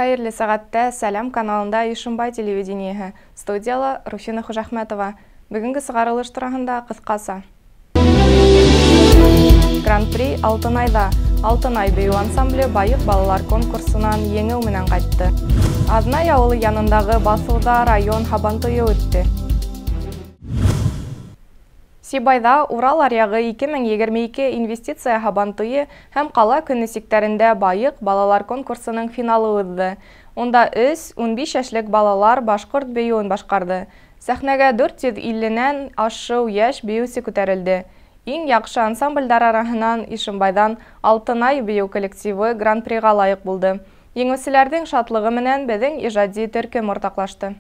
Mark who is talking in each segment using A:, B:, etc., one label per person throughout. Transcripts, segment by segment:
A: Хәйерле сәғәттә Сәләм каналында Ишембай телевидениеһы. Студияла Руфина Хужахмәтова. Бөгөнгө сығарылыш тураһында ҡыҫҡаса. Гран-при Алтынайҙа. Алтынай бейеү ансамбле Байыҡ балалар конкурсынан еңеү менән ҡайтты. Аҙнай ауылы янындағы баҫыуҙа район һабантуйы үтте. Сибайҙа Урал аръяғы 2022 инвестиция һабантуйы һәм ҡала көнө сиктәрендә Байыҡ балалар конкурсының финалы уҙҙы. Унда 3-15 йәшлек балалар башҡорт бейеүен башҡарҙы. Сәхнәгә 450-нән ашыу йәш бейеүсе күтәрелде. Иң яҡшы ансамблдәр араһынан Ишембайҙан Алтынай бейеү коллективы гран-приға лайыҡ булды. Еңеүселәрҙең шатлығы менән беҙҙең ижади төркөм уртаҡлашты.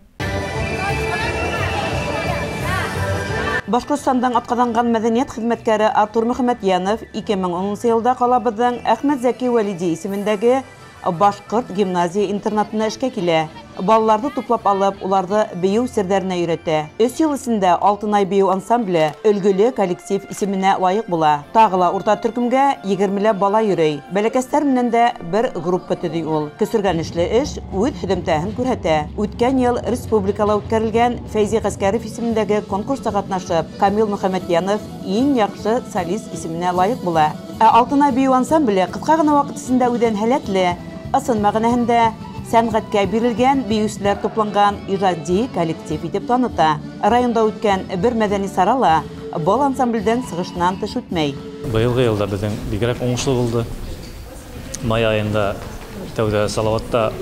B: Башҡортостандың атҡаҙанған мәҙәниәт хеҙмәткәре Артур Мөхәммәтйәнов 2010 йылда ҡалабыҙҙың Әхмәт Зәки Вәлиди исемендәге башҡорт гимназия интернатына эшкә килә. Балаларҙы туплап алып, уларҙы бейеү серҙәренә өйрәтә. 3 йыл эсендә Алтынай бейеү ансамбле өлгөлө коллектив исеменә лайыҡ була. Тағы ла урта төркөмгә 20-ләп бала йөрөй. Бәләкәстәр менән дә бер группа төҙөй ул. Көсөргәнешле эш үҙ һөҙөмтәһен күрһәтә. Үткән йыл республикала үткәрелгән Фәйзи Ғәскәров исемендәге конкурста ҡатнашып, Камил Мөхәммәтйәнов иң яҡшы солист исеменә лайыҡ була. Ә Алтынай бейеү ансамбле ҡыҫҡа ғына ваҡыт эсендә үҙен һәләтле, ысын мәғәнәһендә сәнғәткә бирелгән бейеүселәр тупланған ижади коллектив итеп таныта. Районда үткән бер мәҙәни сара ла был ансамблдең сығышынан тыш үтмәй.
C: Быйылғы йылда беҙҙең бигерәк уңышлы булды. Май айында тәүҙә Салауатта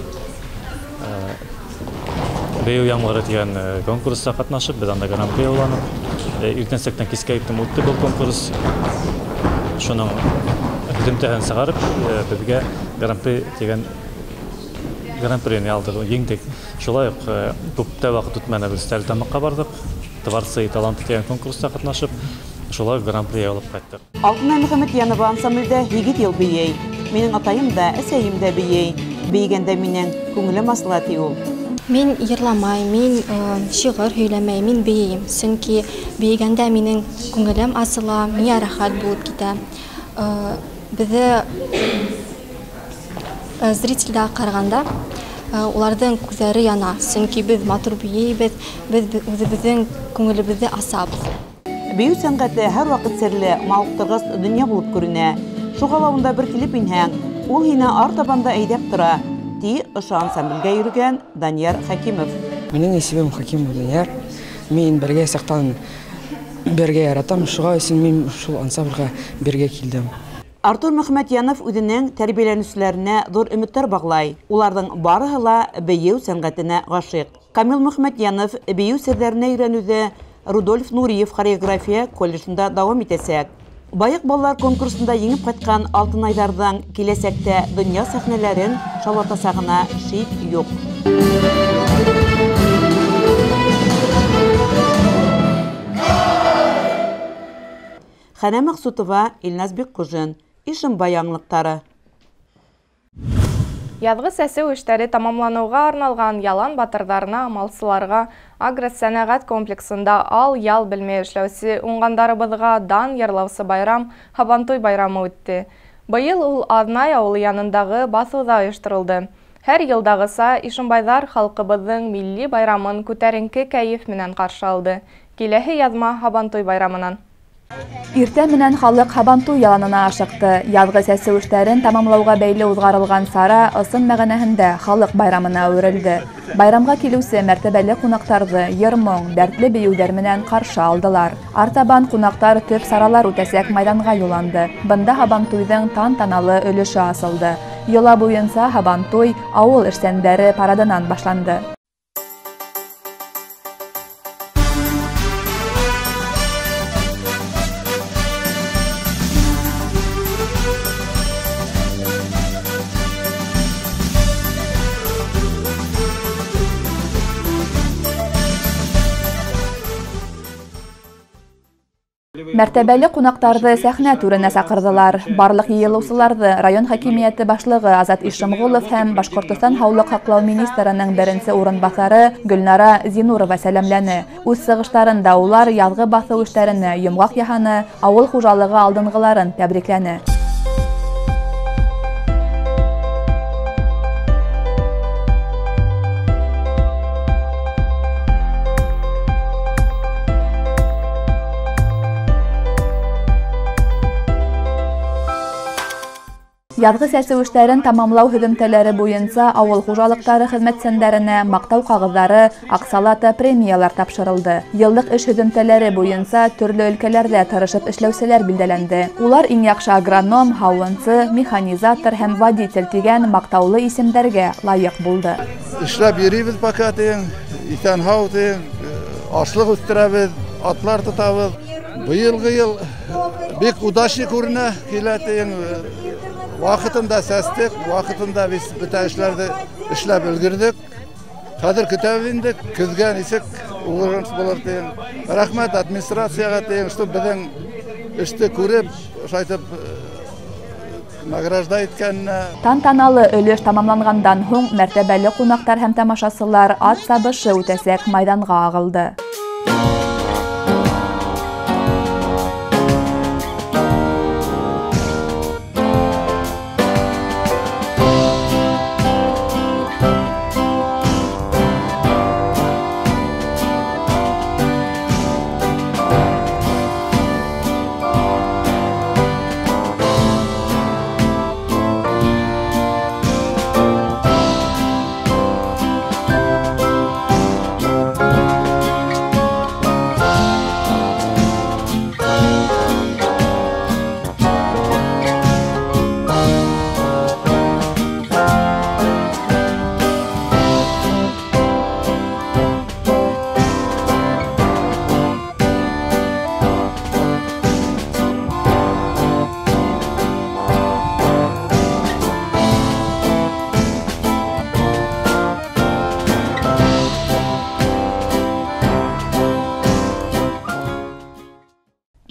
C: бейеү ямғыры тигән конкурста ҡатнашып, беҙ анда гран-при яуланыҡ. Иртәнсәктән кискә етем үтте был конкурс. Шуның һөҙөмтәһен сығарып, беҙгә гран-при тигән гран-прини алдыҡ, еңдек. Шулай уҡ күп тә ваҡыт үтмәне, беҙ Стәрлетамаҡҡа барҙыҡ. Творцы и таланты тигән конкурста ҡатнашып, шулай уҡ гран-при алып ҡайттыҡ.
B: Алтынай Мөхәммәтйәнова ансамблдә 8 йыл бейей. Минең атайым да, әсәйем дә бейей. Бейегәндә минең күңелем асыла, ти ул.
D: Мин йырламай, мин шиғыр һөйләмәй, мин бейейем. Сөнки бейегәндә минең күңелем асыла, миңә рәхәт булып китә. Беҙҙе зрительдә ҡарағанда уларҙың күҙҙәре яна, сөнки беҙ матур бейейбеҙ, беҙ үҙебеҙҙең күңелебеҙҙе асабыҙ.
B: Бейеү сәнғәте һәр ваҡыт серле, мауыҡтырғыс донъя булып күренә. Шуға ла унда бер килеп инһәң, ул һине артабан да әйҙәп тора, ти ошо ансамблгә йөрөгән Данияр Хәкимов.
E: Минең исемем Хәкимов Данияр. Мин бергә саҡтан бергә яратам, шуға өсөн мин шул ансамблгә бергә килдем.
B: Артур Мөхәммәтйәнов үҙенең тәрбиәләнеүселәренә ҙур өмөттәр бағлай. Уларҙың барыһы ла бейеү сәнғәтенә ғашиҡ. Камил Мөхәммәтйәнов бейеү серҙәренә өйрәнеүҙе Рудольф Нуриев хореография колледжында дауам итәсәк. Байыҡ балалар конкурсында еңеп ҡайтҡан Алтынайҙарҙың киләсәктә донъя сәхнәләрен шаулатасағына шик юҡ. Хәнә Маҡсутова, Илназ Бикҡужин, Ишембай яңылыҡтары.
A: Яҙғы сәсеү эштәре тамамланыуға арналған ялан батырҙарына, малсыларға, агросәнәғәт комплексында ал-ял белмәй эшләүсе уңғандарыбыҙға дан йырлаусы байрам Һабантуй байрамы үтте. Быйыл ул Аҙнай ауылы янындағы баҫыуҙа ойошторолдо. Һәр йылдағыса ишембайҙар халҡыбыҙҙың милли байрамын күтәренке кәйеф менән ҡаршы алды. Киләһе яҙма Һабантуй байрамынан.
F: Иртә менән халыҡ Һабантуй яланына ашыҡты. Яҙғы сәсеү эштәрен тамамлауға бәйле уҙғарылған сара ысын мәғәнәһендә халыҡ байрамына әүерелде. Байрамға килеүсе мәртәбәле ҡунаҡтарҙы йыр-моң, дәртле бейеүҙәр менән ҡаршы алдылар. Артабан ҡунаҡтар төп саралар үтәсәк майҙанға юлланды. Бында Һабантуйҙың тантаналы өлөшө асылды. Йола буйынса Һабантуй ауыл эшсәндәре парадынан башланды. Мәртәбәле ҡунаҡтарҙы сәхнә түренә саҡырҙылар. Барлыҡ йыйылыусыларҙы район хакимиәте башлығы Азат Ишемғолов һәм Башҡортостан һаулыҡ һаҡлау министрының беренсе урынбаҫары Гөлнара Зинурова сәләмләне. Үҙ сығыштарында улар яҙғы баҫыу эштәренә йомғаҡ яһаны, ауыл хужалығы алдынғыларын тәбрикләне. Яҙғы сәсеү эштәрен тамамлау һөҙөмтәләре буйынса ауыл хужалыҡтары хеҙмәтсәндәренә маҡтау ҡағыҙҙары, аҡсалата премиялар тапшырылды. Йыллыҡ эш һөҙөмтәләре буйынса төрлө өлкәләрҙә тырышып эшләүселәр билдәләнде. Улар иң яҡшы агроном, һауынсы, механизатор һәм водитель тигән маҡтаулы исемдәргә лайыҡ булды.
G: Эшләп йөрөйбөҙ пока тиң, иҫән һау тиң, ашлыҡ үҫтерәбеҙ, атлар тотабыҙ. Быйылғы йыл бик удачный күренә, килә тиң. Ваҡытында сәстек, ваҡытында беҙ бөтә эшләрҙе эшләп өлгөрҙөк. Хәҙер көтәбеҙ инде, көҙгә нисек уңыш булыр тиң. Рәхмәт администрацияға тиң, что беҙҙең эште күреп, шайтып награжда иткәненә.
F: Тантаналы өлөш тамамланғандан һуң мәртәбәле ҡунаҡтар һәм тамашасылар ат сабышы үтәсәк майҙанға ағылды.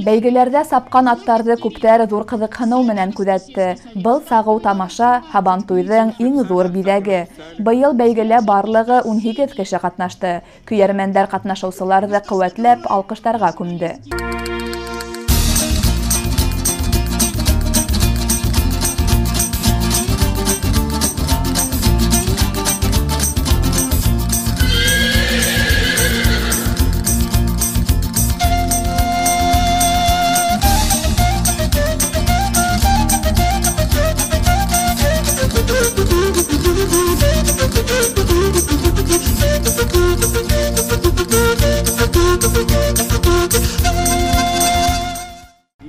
F: Бәйгеләрҙә сапҡан аттарҙы күптәр ҙур ҡыҙыҡһыныу менән күҙәтте. Был сағыу тамаша һабантуйҙың иң ҙур биҙәге. Быйыл бәйгелә барлығы 18 кеше ҡатнашты. Көйәрмәндәр ҡатнашыусыларҙы ҡеүәтләп алҡыштарға күмде.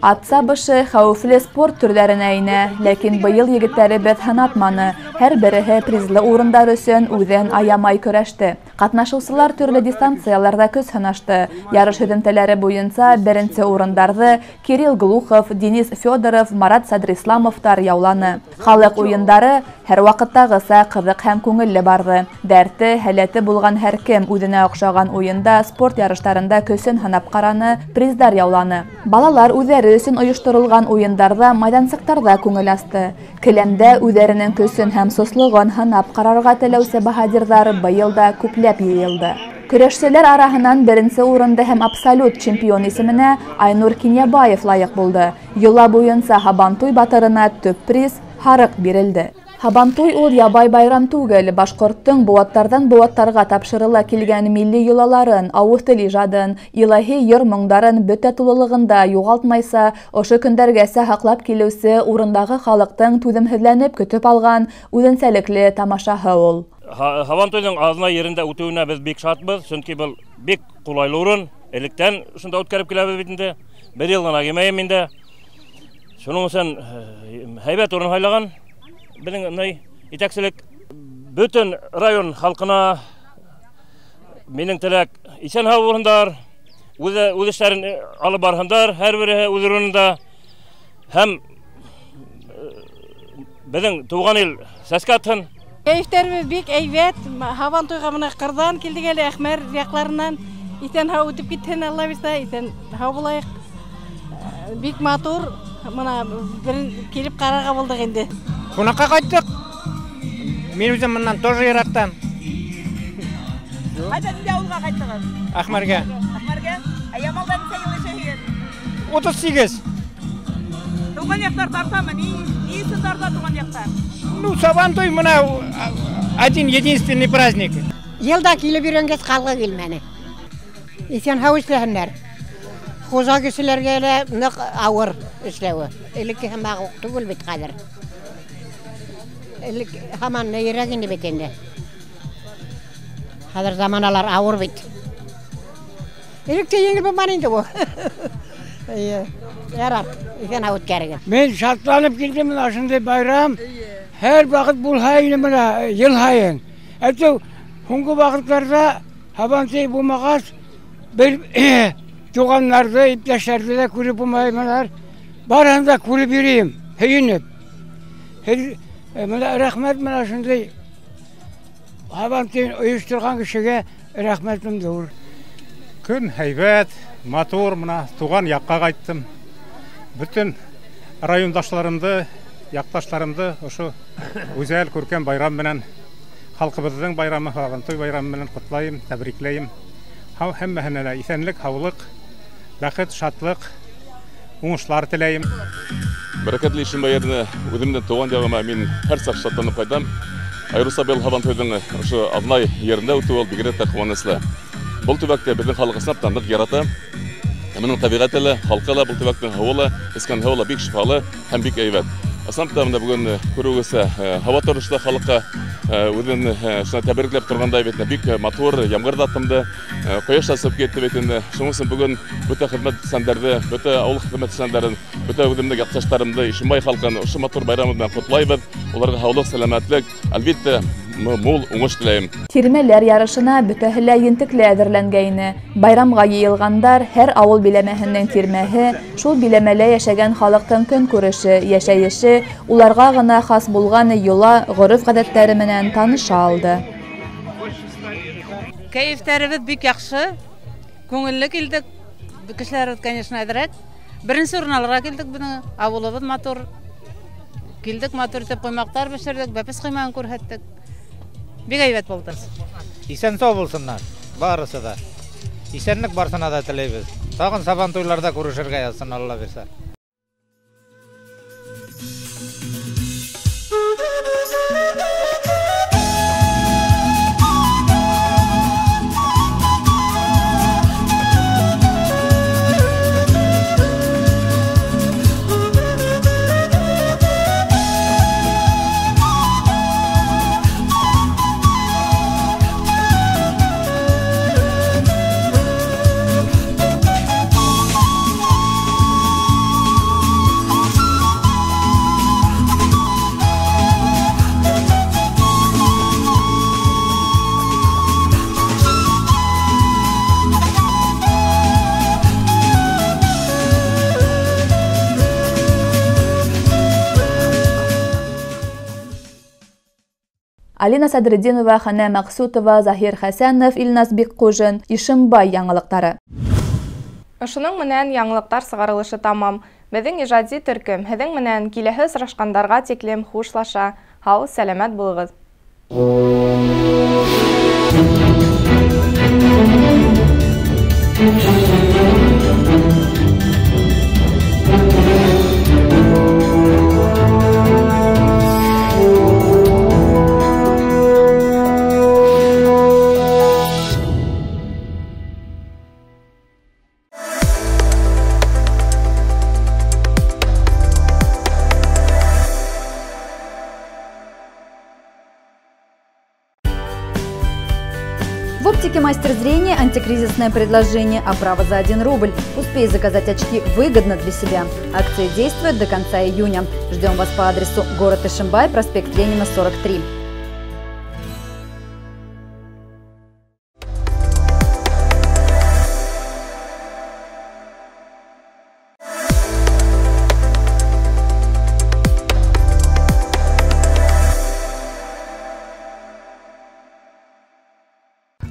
F: Ат сабышы хәүефле спорт төрҙәренә инә, ләкин быйыл егеттәребеҙ һынатманы. Һәр береһе призлы урындар өсөн үҙен аямай көрәште. Ҡатнашыусылар төрлө дистанцияларҙа көс һынашты. Ярыш һөҙөмтәләре буйынса беренсе урындарҙы Кирилл Глухов, Денис Федоров, Марат Садрисламовтар яуланы. Халыҡ уйындары һәр ваҡыттағыса ҡыҙыҡ һәм күңелле барҙы. Дәрте, һәләте булған һәр кем үҙенә оҡшаған уйында, спорт ярыштарында көсөн һынап ҡараны, приздар яуланы. Балалар үҙҙәре өсөн ойошторолған уйындарҙа, майҙансыҡтарҙа күңел асты. Келәмдә үҙҙәренең көсөн һәм сослоғон һынап ҡарарға теләүсе баһадирҙар быйыл да күпләп йыйылды. Көрәшселәр араһынан беренсе урынды һәм абсолют чемпион исеменә Айнур Кинйәбаев лайыҡ булды. Йола буйынса һабантуй батырына төп приз һарыҡ бирелде. Һабантуй ул ябай байрам түгел, башҡорттоң быуаттарҙан быуаттарға тапшырыла килгән милли йолаларын, ауыҙ тел ижадын, илаһи йыр моңдарын бөтә тулылығында юғалтмайса, ошо көндәргәсә һаҡлап килеүсе урындағы халыҡтың түҙемһеҙләнеп көтөп алған үҙенсәлекле тамашаһы ул.
H: Һабантуйҙың аҙна ерендә үтеүенә беҙ бик шатбыҙ, сөнки был бик ҡулайлы урын. Электән шунда үткәреп киләбеҙ бит инде. Бер йыл ғына килмәйем инде. Шуның өсөн һәйбәт урын һайлаған беҙҙең етәкселек. Бөтөн район халҡына минең теләк: иҫән һау булһындар, үҙ эштәрен алып барһындар, һәр береһе үҙ урынында. Һәм беҙҙең тыуған ил сәскә атһын.
I: Кәйефтәребеҙ бик әйбәт. Һабантуйға бына ҡырҙан килдек әле, Әхмәр яҡларынан. Иҫән һау үтеп китһен, Алла бирһә, иҫән һау булайыҡ. Бик матур, бына бер килеп ҡарарға булдыҡ инде.
J: Ҡунаҡҡа ҡайттыҡ. Мин үҙем бынан тоже йыраҡтан.
B: Ҡайҙа, ниндәй ауылға ҡайттығыҙ?
J: Әхмәргә.
B: Әхмәргә? Ә Ямалда нисә йыл йәшәйһегеҙ?
J: 38.
B: Тыуған яҡтар тартамы? Ни өсөн тарта тыуған яҡтар?
J: Ну, Сабантуй бына один единственный праздник.
K: Йылда килеп өйрәнгәс ҡалғы килмәне. Иҫән һау эшләһендәр. Хужа кешеләргә лә ныҡ ауыр эшләүе. Элекке һымаҡ уҡ түгел бит хәҙер. Элек һаман нейерәк инде бит инде. Хәҙер заманалар ауыр бит. Элек тә еңел булманы инде ул. Эйе. Ярар, иҫән-һау үткәрегеҙ.
L: Мин шатланып килдем менә ошондай байрам. Һәр ваҡыт булһа ине менә йыл һайын. Әйтеү, һуңғы ваҡыттарҙа һабантуй булмағас, бер туғандарҙы, иптәштәрҙе лә күреп булмай менәр. Барыһын да күреп йөрөйөм, һөйөнөп. Менә рәхмәт менә ошондай һабантуйын ойошторған кешегә рәхмәтем ҙур.
M: Көн һәйбәт, матур, менә туған яҡҡа ҡайттым. Бөтөн райондашларымды, яҡташларымды ошо гүзәл күркәм байрам менән, халҡыбыҙҙың байрамы, һабантуй байрамы менән ҡотлайым, тәбрикләйем. Һәммәһенә лә иҫәнлек, һаулыҡ, бәхет, шатлыҡ, уңышлар теләйем.
N: Бәрәкәтле Ишембай еренә үҙемдең тыуған яғыма мин һәр саҡ шатланып ҡайтам. Айырыуса был һабантуйҙың ошо Аҙнай ерендә үтеүе ул бигерәк тә ҡыуаныслы. Был төбәктә беҙҙең халыҡ ысынлап та ныҡ ярата. Бының тәбиғәте лә, халҡы ла, был төбәктең һыуы ла, эскән һыуы ла бик шифалы һәм бик әйбәт. Ысынлап та бында бөгөн күреүегеҙсә, һауа торошо ла халыҡҡа үҙен шуны тәбрикләп торғандай бит, бик матур, ямғыр ҙа тымды, ҡояш та сығып китте бит инде. Шуның өсөн бөгөн бөтә хеҙмәтсәндәрҙе, бөтә ауыл хеҙмәтсәндәрен, бөтә үҙемдең яҡташтарымды, Ишембай халҡын ошо матур байрамы менән ҡотлайбыҙ. Уларға һаулыҡ, сәләмәтлек, әлбиттә, мул уңыш теләйем.
F: Тирмәләр ярышына бөтәһе лә ентекле әҙерләнгәйне. Байрамға йыйылғандар һәр ауыл биләмәһенең тирмәһе, шул биләмәлә йәшәгән халыҡтың көнкүреше, йәшәйеше, уларға ғына хас булған йола, ғөрөф-ғәҙәттәре менән таныша алды.
O: Кәйефтәребеҙ бик яҡшы, күңелле килдек. Кешеләр, конечно, әҙерәк. Беренсе урын алырға килдек, беҙҙең ауылыбыҙ матур. Килдек, матур итеп ҡоймаҡтар бешерҙек, бәпес ҡоймағын күрһәттек. Бик әйбәт булды.
P: Иҫән-һау булһындар, барыһы да. Иҫәнлек барыһына да теләйбеҙ. Тағын сабантуйларҙа күрешергә яҙһын, Алла бирһә.
F: Алина Садретдинова, Хана Маҡсутова, Заһир Хәсәнов, Илназ Бикҡужин, Ишембай яңылыҡтары.
A: Ошоноң менән яңылыҡтар сығарылышы тамам. Беҙҙең ижади төркөм һеҙҙең менән киләһе осрашҡандарға тиклем хушлаша. Һау, сәләмәт булығыҙ.
Q: В оптике «Мастер зрения» антикризисное предложение «Оправа за 1 рубль». Успей заказать очки выгодно для себя. Акция действует до конца июня. Ждем вас по адресу город Ишимбай, проспект Ленина, 43.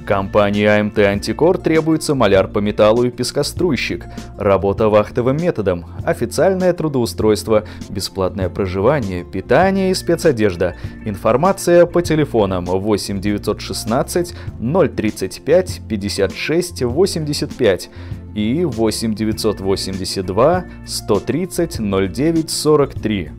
R: Компании АМТ «Антикор» требуется маляр по металлу и пескоструйщик. Работа вахтовым методом, официальное трудоустройство, бесплатное проживание, питание и спецодежда. Информация по телефонам 8 916 035 56 85 и 8 982 130 09 43.